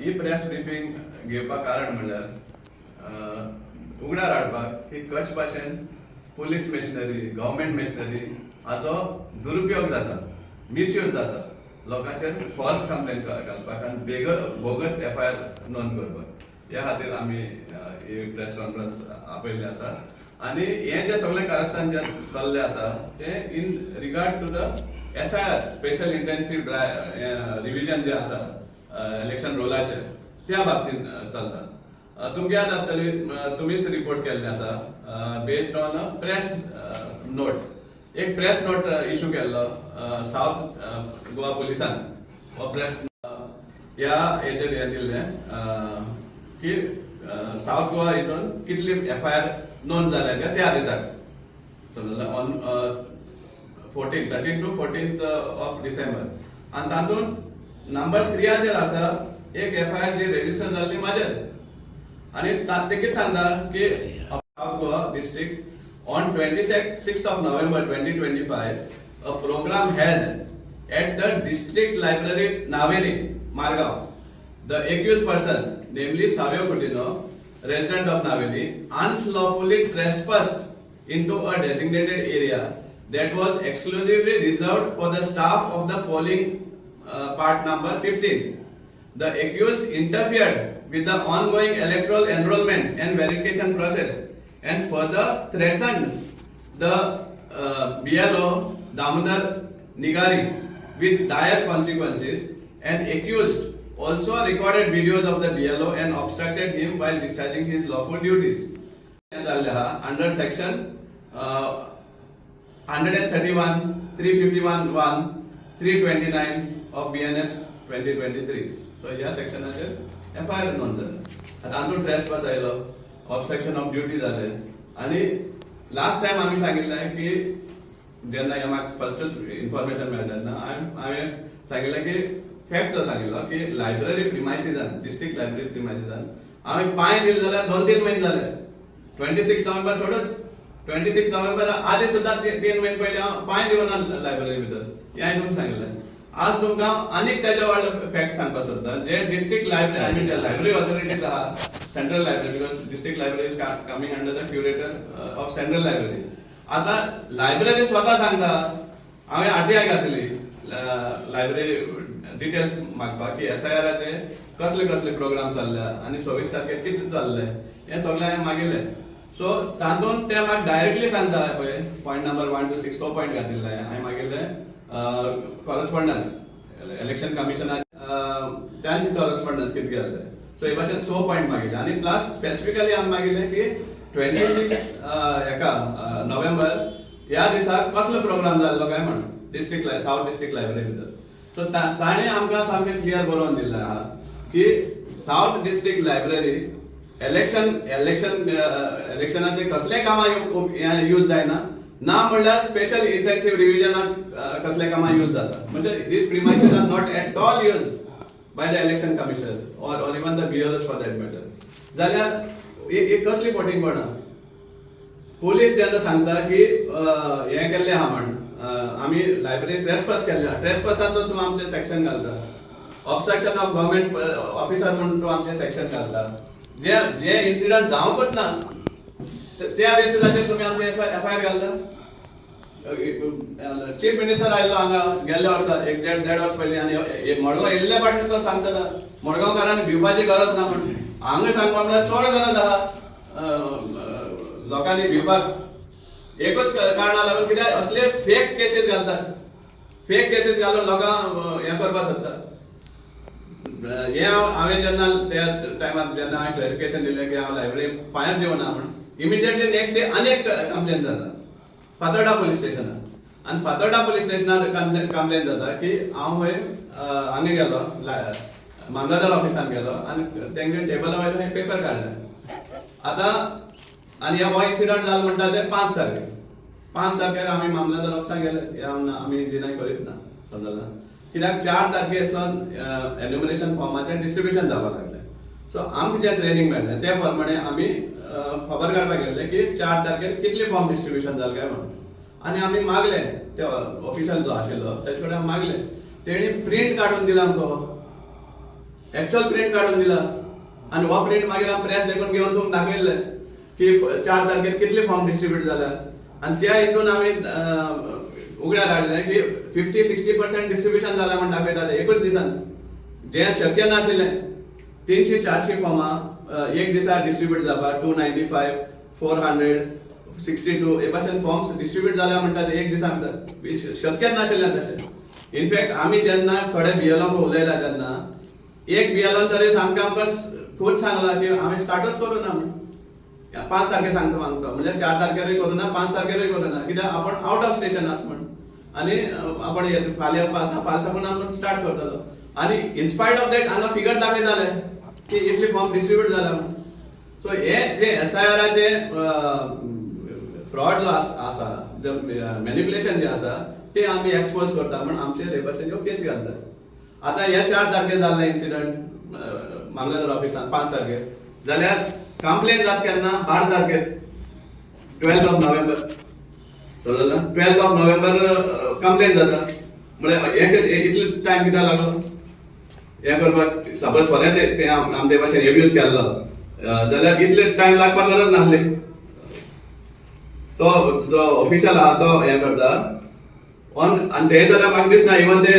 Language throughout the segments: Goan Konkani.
ही प्रेस ब्रिफींग घेवपाक कारण म्हणल्यार उगडार हाडपाक की कशे भाशेन पुलीस मशिनरी, गव्हर्मेंट मशिनरी हाचो दुरुपयोग जाता, मिसयूज जाता लोकांचेर फॉल्स कंप्लेन घालपाक आनी बेग बोगस एफआयआर नोंद करपाक. ह्या खातीर आमी ही प्रेस कॉन्फरन्स आपयल्ली आसा आनी हें जें सगळें कारस्थान जें चल्लें आसा तें in regard to the SIR, special intensive revision जें आसा इलेक्शन रोलाचेर, त्या बाबतींत चलता. तुमकां याद आसतली, तुमीच रिपोर्ट केल्लें आसा based on a press note. एक प्रेस नोट इशू केल्लो सावथ गोवा पुलिसान. हो प्रेस ह्या हेजेर हें दिल्लें की सावथ गोवा हितून कितली एफआयआर नोंद जाल्या त्या त्या दिसाक, समजलें, on 14, 13 to 14th of December. आनी तातूंत नंबर थ्रियाचेर आसा एक एफआयआर जी रेजिस्टर जाल्ली म्हाजेर. आनी ते कितें सांगता की South Goa district, on 26th of November 2025, a program held at the district library, Navelim, Margao. The accused person, namely Savio Coutinho, resident of Navelim, unlawfully trespassed into a designated area that was exclusively reserved for the staff of the polling part number 15. The accused interfered with the ongoing electoral enrollment and verification process and further threatened the BLO Damodar Nigari with dire consequences, and accused also recorded videos of the BLO and obstructed him while discharging his lawful duties. जाल्ले आहा under section 131, 351 1, 329 of BNS 2023. So ह्या सेक्शनाचेर एफआयआर नोंद जाली. आतां तातूंत ट्रेसपास आयलो, ऑब्स्ट्रक्शन ऑफ ड्युटी जालें. आनी लास्ट टायम आमी सांगिल्लें की जेन्ना हे म्हाका फर्स्टूच इन्फॉर्मेशन मेळ्ळें तेन्ना हांवें सांगिल्लें की फॅक्ट जो सांगिल्लो की लायब्ररी प्रिमायसिसान, डिस्ट्रिक्ट लायब्ररी प्रिमायसिसान हांवें पांय दिले जाल्यार 2-3 म्हयने जाले. 26 नोव्हेंबर सोडूच, 26 नोव्हेंबर आदी सुद्दां 3 म्हयने पयलीं हांव पांय दिवना लायब्ररी भितर, हें हांवें तुमकां सांगिल्लें. आज तुमकां आनीक तेज्या वांगडा फॅक्ट सांगपाक सोदता जे district library, I mean, library authority आहा, central library, because district library is coming under the curator of central library. आता लायब्ररी स्वता सांगता, हांवें आरटीआय घातली लायब्ररी डिटेल्स मागपाक की एसआयआराचे कसले कसले प्रोग्राम चल्ल्या आनी 26 तारखेर कितें चल्लें, हें सगळें हांवें मागिल्लें. सो तातूंत ते म्हाका डायरेक्टली सांगता पळय, point number 1 to 6, so point घातिल्ले. हांवें मागिल्लें कॉरस्पॉन्डन्स, इलेक्शन कमिशनाचे त्यांचे कॉरस्पॉन्डन्स कितें जालें. सो हे भाशेन स पॉयंट मागिल्ले आनी प्लस स्पेसिफिकली आमी मागिल्लें की 26 हेका नोव्हेंबर ह्या दिसा कसलो प्रोग्राम जाल्लो काय म्हण डिस्ट्रिक्ट सावथ डिस्ट्रिक्ट लायब्ररी भितर. सो ताणें आमकां सामकें क्लियर बरोवन दिल्लें आहा की सावथ डिस्ट्रिक्ट लायब्ररी इलेक्शन इलेक्शनाचे कसले कामां यूज जायना, ना म्हणल्यार स्पेशल इंटेन्सिव्ह रिव्हिजनाक कसले कामां यूज जाता. म्हणजे these premises are not at all used by the election commission or even the BLOs for that matter. जाल्यार ही कसली फटींगपणां? पोलीस जेन्ना सांगता की हें केल्लें आहा म्हण आमी लायब्ररी ट्रेसपास केल्ले आहा, ट्रेसपासाचो तूं आमचें सेक्शन घालता, ऑब्स्ट्रक्शन ऑफ गव्हर्मेंट ऑफिसर म्हूण तूं आमचें सेक्शन घालता. जे जे इन्सिडंट जावंकूच ना त्या बेसिसाचेर तुमी आमचे एफआयआर घालता. चीफ मिनिस्टर आयलो हांगा गेल्ल्या वर्सा, एक देड देड वर्स पयलीं, आनी मडगांव येयल्ल्या फाटल्यान तो सांगता मडगांवकारांनी भिवपाची गरज ना म्हण. हांगा सांगपा म्हणल्यार चड गरज आहा लोकांनी भिवपाक, एकूच कारणा लागून, कित्याक असले फेक केसीस घालतात. फेक केसीस घालून लोकांक हें करपाक सोदतात. हें हांव हांवें जेन्ना त्या टायमार जेन्ना हांवें क्लॅरिफिकेशन दिलें की हांव लायब्ररी पांयांत दिवना म्हण, इमिजिएटली नेक्स्ट डे आनी एक कंप्लेन जाता फातोर्डा पुलीस स्टेशनार. आनी फातोर्डा पुलीस स्टेशनार कंप्लेन जाता की हांव खंय हांगा गेलो, मामलेदार ऑफिसान गेलो आनी तेंगे टेबला वयल्यान एक पेपर काडले. आतां आनी हो इन्सिडंट जालो म्हणटा ते 5 तारखेर. 5 तारखेर आमी मामलेदार ऑफिसान गेले. हे आमी डिनाय करीत ना, समजला? कित्याक 4 तारखेर सावन एन्युमरेशन फॉर्माचें डिस्ट्रिब्युशन जावपाक लागलें. सो आमकां जें ट्रेनींग मेळ्ळें ते प्रमाणे आमी खबर काडपाक गेल्ले की 4 तारखेर कितले फॉर्म डिस्ट्रिब्युशन जालें काय म्हणून. आनी आमी मागले, ते ऑफिशल जो आशिल्लो तेजे कडेन मागले, तेणी प्रिंट काडून दिला आमकां. एक्चुअल प्रिंट काडून दिला आनी हो प्रिंट मागीर आमी प्रेस देखून घेवन तुमकां दाखयल्ले की 4 तारखेर कितले फॉर्म डिस्ट्रीब्यूट जाल्या आनी त्या हितून आमी उगड्यार हाडलें की 50-60% डिस्ट्रिब्युशन जालां म्हण दाखयता ते एकूच दिसान, जें शक्य नाशिल्लें. 300-400 फॉर्मां एक दिसा डिस्ट्रीब्यूट जावपाक, 295, 462 हे भाशेन फॉर्म्स डिस्ट्रीब्यूट जाल्या म्हणटा ते एक दिसा भितर, शक्यच नाशिल्लें तशें. इनफॅक्ट आमी जेन्ना थोडे बिएलओंक उलयला तेन्ना एक बिएलओन तरी सामकें आमकां खूब सांगलां की आमी स्टार्टूच करूं ना म्हण. 5 तारखेर सांगता मागता म्हणजे 4 तारखेरूय करूं ना, 5 तारखेरूय करूं ना, कित्याक आपूण आवट ऑफ स्टेशन आसा म्हण आनी आपण फाल्यां येवपा आसा, फाल्यां साकून आमी स्टार्ट करतलो. आनी इनस्पायट ऑफ that हांगा फिगर दाखयताले की इतले फॉर्म डिस्ट्रीब्यूट जाला म्हण. सो हे जे एसआयआराचे फ्रॉड जो आसा, मॅनिप्युलेशन जे आसा, ते आमी एक्सपोज करता म्हण आमचेर हे भाशेन ह्यो केसी घालतात. आतां हे 4 तारखेर जाल्ले इन्सिडंट मामलेदार ऑफिसान 5 तारखेर जाल्यार कंप्लेन जात केन्ना? 12 तारखेर, 12th of November. समजलं? 12th of November complain जाता. म्हळ्यार हे इतले टायम कित्याक लागलो हें करपाक? सपोज फाल्यां ते आमचे भाशेन एब्यूज केल्लो जाल्यार इतले टायम लागपाक गरज नासली. तो जो ऑफिशियल आहा तो हें करता ऑन आनी ते जाल्यार म्हाका दिसना इवन ते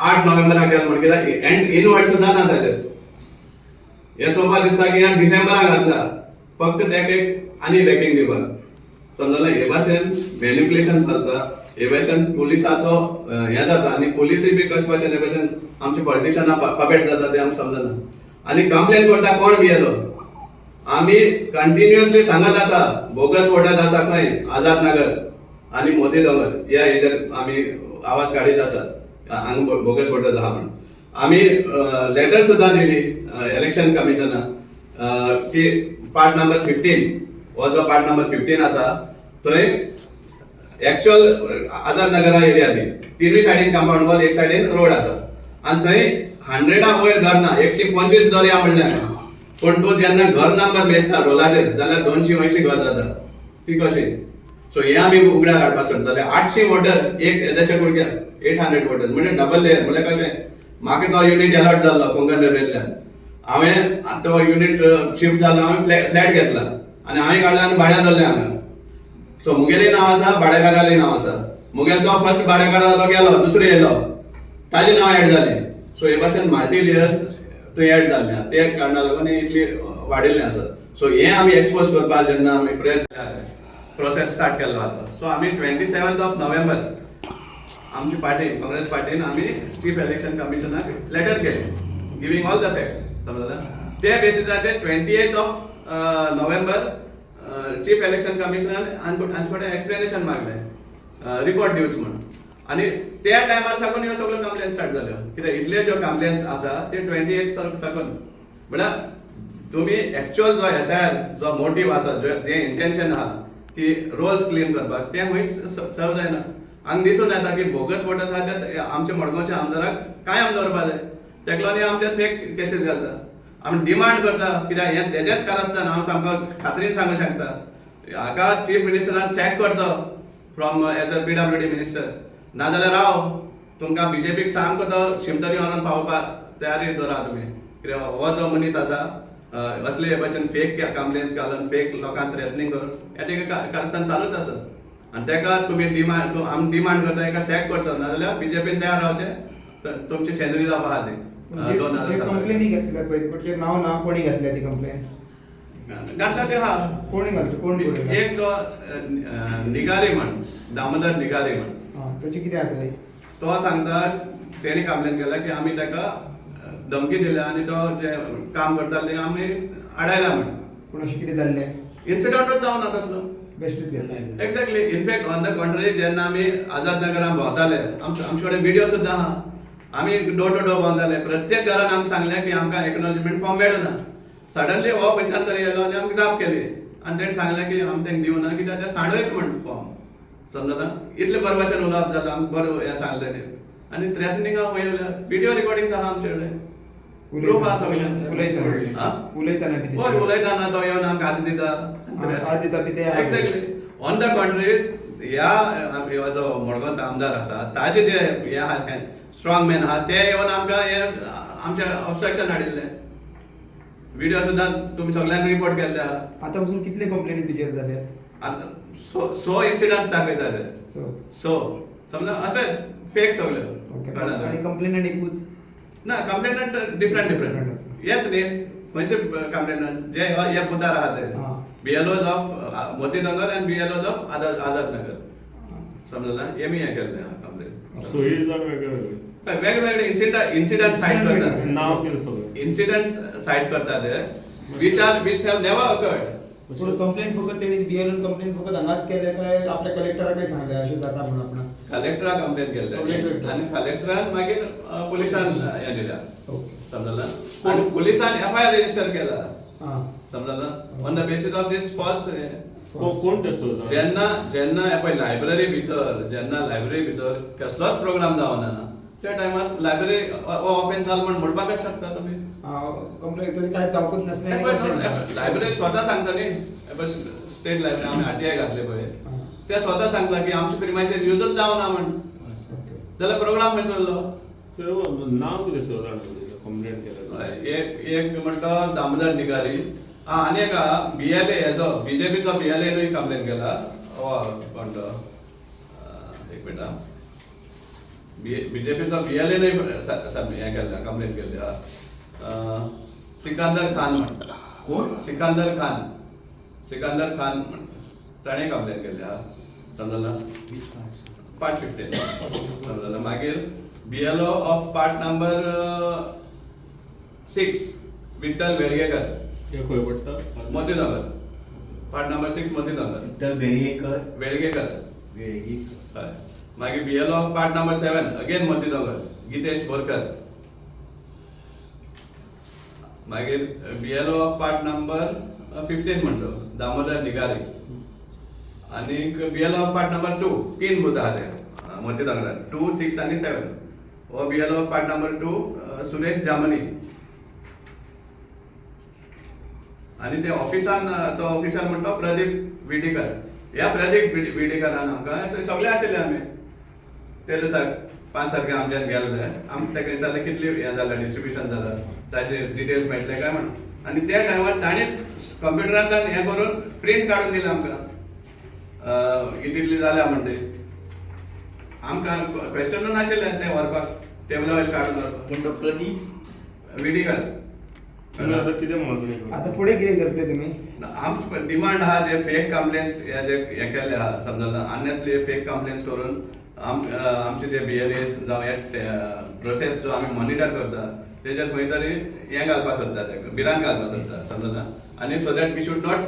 8 नोव्हेंबराक केलें म्हण, कित्याक एंड इनवर्ड सुद्दां ना ताजेर. हें चोवपाक दिसता की ह्या डिसेंबराक घातला फक्त तेका एक आनी बॅकिंग दिवपाक. समजलें? हे भाशेन मॅनिप्युलेशन चलता, हे भाशेन पुलिसाचो हें जाता आनी पोलिसूय बी कशे भाशेन हे भाशेन आमचे पॉलिटिशनां पपेट जाता ते आमकां समजना. आनी कंप्लेन करता कोण भियेलो? आमी कंटिन्युअसली सांगत आसा, बोगस वोटर आसा खंय आझाद नगर आनी मोती दोंगर ह्या हेजेर आमी आवाज काडीत आसा, हांगा बोगस वोटर आहा म्हण. आमी लेटर सुद्दां दिली इलेक्शन कमिशनाक की पार्ट नंबर 15, हो जो पार्ट नंबर 15 आसा थंय एक्चुअल आझाद नगरा एरिया ती तिनूय सायडीन कंपाऊंड वॉल, एक सायडीन रोड आसा आनी थंय 100 वयर घर ना, 125 दवरया म्हणलें हांवें. पूण तूं जेन्ना घर नंबर मेजता रोलाचेर जाल्यार 280 घर जाता, ती कशी? सो हे आमी उगड्यार हाडपाक सोदताले. 800 वोटर एक येद्याशा कुडक्यार, 800 वोटर म्हणजे डबल लेयर. म्हणजे कशें, म्हाका तो युनीट अलॉट जाल्लो कोंकण रेल्वेंतल्यान. हांवें तो युनीट शिफ्ट जालो, हांवें फ्लॅट घेतला आनी हांवें काडला आनी भाड्या दवरलें हांगा. सो मुगेलें नांव आसा, भाडेकारालें नांव आसा. मुगेलो तो फर्स्ट भाडेकार तो गेलो, दुसरो येयलो, ताजें नांव एड जालें. सो हे भाशेन मल्टी लेयर्स थंय एड जाल्ले आहा. ते कारणाक लागून हें इतली वाडिल्लें आसा. सो हें आमी एक्सपोज करपाक जेन्ना आमी प्रयत्न प्रोसेस स्टार्ट केल्लो आतां, सो आमी 27th of November आमची पार्टी, काँग्रेस पार्टीन आमी चीफ इलेक्शन कमिशनाक लेटर केलें गिवींग ऑल the facts. समजलें? त्या बेसिसाचेर 28th of November Chief Election Commissioner हांचे कडेन एक्सप्लेनेशन मागलें, रिपोर्ट दिवच म्हण. आनी त्या टायमार साकून ह्यो सगळ्यो कंप्लेन स्टार्ट जाल्यो, कित्याक इतले ज्यो कंप्लेन्स आसा ते 28 साकून. म्हळ्यार तुमी एक्चुअल जो एसआयआर जो मोटीव आसा, जे इंटेन्शन आहा की रोल्स क्लीन करपाक, तें खंयच सर्व जायना. हांगा दिसून येता की बोगस वोटर्स आहा ते आमच्या मडगांवच्या आमदाराक कायम दवरपा जाय. तेका लागून आमचेर फेक केसीस घालता. आमी डिमांड करता, कित्याक हें तेजेच कारस्थान. हांव सामको खात्रीन सांगूंक शकता, हाका चीफ मिनिस्टरान सॅक करचो from as a PWD minister. नाजाल्यार राव, तुमकां बीजेपीक सामको तो शिमतरी व्हरोन पावोवपाक तयारी दवरा तुमी, कित्याक हो जो मनीस आसा असले हे भाशेन फेक कंप्लेन्स घालून, फेक लोकांक थ्रेटनींग करून हें तेका कारस्थान चालूच आसा. आनी तेका तुमी डिमांड, आमी डिमांड करता, हेका सॅक करचो, नाजाल्यार बीजेपीन तयार रावचें, तुमची शेंदरी जावपा आहा ती 2027. कंप्लेनी घेतल्या पळय, म्हणजे नाव ना कोणी घातल्या ती कंप्लेन? घातल्या ते आहा. कोणी घालतो, कोण बरयला? एक तो निगारी म्हण, दामोदर निगारी म्हण. हा, ताची कितें जाता? तो सांगता तेणी कंप्लेन केला की आमी ताका धमकी दिल्या आनी तो जे काम करता ते आमी आडायला म्हण. पूण अशें कितें जाल्लें? इन्सिडंटूच जावना तसलो. बेश्टूच घेतलें. Exactly. In fact on the contrary, जेन्ना आमी आझाद नगरान भोंवताले, आमचे कडेन व्हिडिओ सुद्दां आहा, आमी डोर टू डोर भोंवताले, प्रत्येक घरान आमी सांगलें की आमकां एक्नॉलेजमेंट फॉर्म मेळना. सडनली हो खंयच्यान तरी येयलो आनी आमकां जाप केली आनी तेणें सांगलें की आमी तांकां दिवना कित्याक ते सांडयत म्हण फॉर्म. समजता? इतले बरे भाशेन उलोवप जालां, आमकां बरें हें सांगलें तेणी आनी थ्रेटनिंग खंय व्हिडिओ रिकॉर्डिंग्स आहा आमचे कडेन, प्रूफ आहा सगळें. उलयतना? हा? उलयतना बी? हय, उलयतना तो येवन आमकां हात दिता. हात दिता बी ते? एक्झॅक्टली. ऑन the contrary, ह्या हो जो मडगांवचो आमदार आसा, ताजे जे हे आहा, स्ट्रॉंग मॅन आहा, ते येवन आमकां हे आमच्या ऑब्स्ट्रक्शन हाडिल्लें. व्हिडिओ सुद्दां तुमी सगळ्यांनी रिपोर्ट केल्ले आहा. आतां पासून कितले कंप्लेनी तुजेर जाल्यात? आतां सो सो इन्सिडंट्स दाखयता ते. सो. सो समजा अशेंच फेक सगळे. ओके. कळ्ळें? आणि कंप्लेनंट एकूच? ना, कंप्लेनंट डिफरंट. Different different. आसा. हेच न्ही, खंयचे कंप्लेनंट जे हे बुथार आहा ते BLOs of Moti Dongor and BLOs of Azad Nagar, समजला? हेमी हें केल्लें आहा कंप्लेन. सोयी जाण वेगळे वेगळे. वेगवेगळे इन्सिडंट सायट करता. नाव कितें सगळें? इन्सिडंट सायट करता ते which have never occurred. पूण कंप्लेंट फकत तेणी बीएलओन कंप्लेंट फकत हांगाच केल्या काय आपल्या कलेक्टराकय सांगले अशें जाता म्हणून आपणाक? कलेक्टराक कंप्लेन केल्ले Collector. आनी कलेक्टरान मागीर पुलिसान हें दिल्या. समजला? आनी पुलिसान एफआयआर रजिस्टर केला. समजला? On the basis of this false. कोण ते स जाण? जेन्ना जेन्ना हे पळय लायब्ररी भितर, जेन्ना लायब्ररी भितर कसलोच प्रोग्राम जावना, त्या टायमार लायब्ररी हो ऑफेन्स जालो म्हण म्हणपाकच शकता तुमी. कंप्लेंट तरी काय जावकूच नासलें आनी complaint. लायब्ररी स्वता सांगता न्ही, हे पळय स्टेट लायब्ररी आमी आरटीआय घातले पळय, ते स्वता सांगता की आमचे प्रिमायसीस युजूच जावना म्हण. जाल्यार प्रोग्राम खंय चल्लो? सर, नाव कितें स जाणांचें कंप्लेंट केल्या? एक एक म्हणटा दामोदर निगारी आं, आनी एक बीएलए हेजो बीजेपीचो बीएलए नूय कंप्लेन केला. हो कोण तो, एक मिनट. बीजेपीचो बीएलए नूय हें केल्लें, कंप्लेन केल्ली आहा, सिकंदर खान म्हणटा. कोण? सिकंदर खान, सिकंदर खान म्हणटा, ताणें कंप्लेन केल्ली आहा, समजला? पार्ट 15, समजला? मागीर BLO of part number 6 Vitthal Velgekar. हे खंय पडटा? Motinagar, part number 6, Motinagar. Vitthal Beriyekar. Velgekar. Velgekar. हय. मागीर BLO part number 7, again Motinagar, Gitesh Borkar. मागीर बीएलओ पार्ट नंबर 15 म्हणतो दामोदर निगारी, आनीक बीएलओ पार्ट नंबर 2, तीन बुथां आहा ते मोतीनगरान, 2, 6 आनी 7. हो BLO part number 2 Suresh Jamani. आनी ते ऑफिसान तो ऑफिसर म्हणटा प्रदीप विटीकर. ह्या प्रदीप विटीकरान आमकां सगळे आशिल्ले आमी ते दिसा 5 तारखे आमच्यान गेल्ले, आमी ताका विचारलें कितली हें जालें, डिस्ट्रिब्युशन जालां, ताचे डिटेल्स मेळटले काय म्हणून. आनी त्या टायमार ताणें कंप्युटरांतल्यान हें करून प्रिंट काडून दिलें आमकां, कितली जाल्या म्हण ते. आमकां क्वेश्चनूच नाशिल्लें तें व्हरपाक, टेबला वयलें काडून व्हरपाक. कोण तो प्रदीप? विटीकर. तुमी आतां कितें मागणी करता? आता फुडें कितें करतले तुमी? आमची डिमांड आहा, जे फेक कंप्लेन्स हे जे हे केल्ले आहा, समजला, अननेसली फेक कंप्लेन्स करून आमचे जे बीएलएस जावं हे प्रोसेस जो आमी मॉनिटर करता तेजेर खंय तरी हें घालपाक सोदता, ते भिरांत घालपाक सोदता, समजला? आनी so that we should not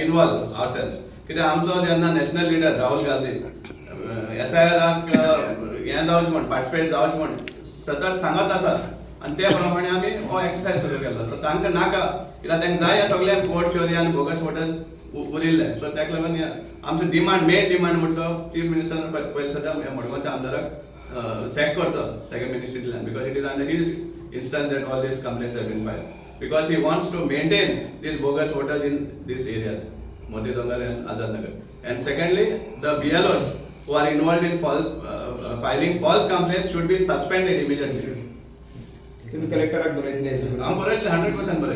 involve our self. कित्याक आमचो जेन्ना नॅशनल लिडर राहुल गांधी एसआयआराक हें जावचें म्हण, पार्टिसिपेट जावचें म्हण सतत सांगत आसा, आनी ते प्रमाणे आमी हो एक्सरसायज सुरू केलो. सो तांकां नाका, कित्याक तांकां जाय सगळ्यांक वोट चोरी आनी बोगस वोटर्स उरिल्ले. सो ताका लागून हे आमचो डिमांड, मेन डिमांड म्हणटा चीफ मिनिस्टरान पयलीं सद्दां ह्या मडगांवच्या आमदाराक सॅक करचो ताका मिनिस्ट्रींतल्यान, because it is under his instance that all these complaints have been filed, because he wants to maintain these bogus voters in these areas, Moti Dongor and Azad Nagar. And secondly, the BLOs who are involved in filing false complaints should be suspended immediately. तुम्ही कलेक्टराक बरयतले? हांव बरयतलें, 100% बरयतलें.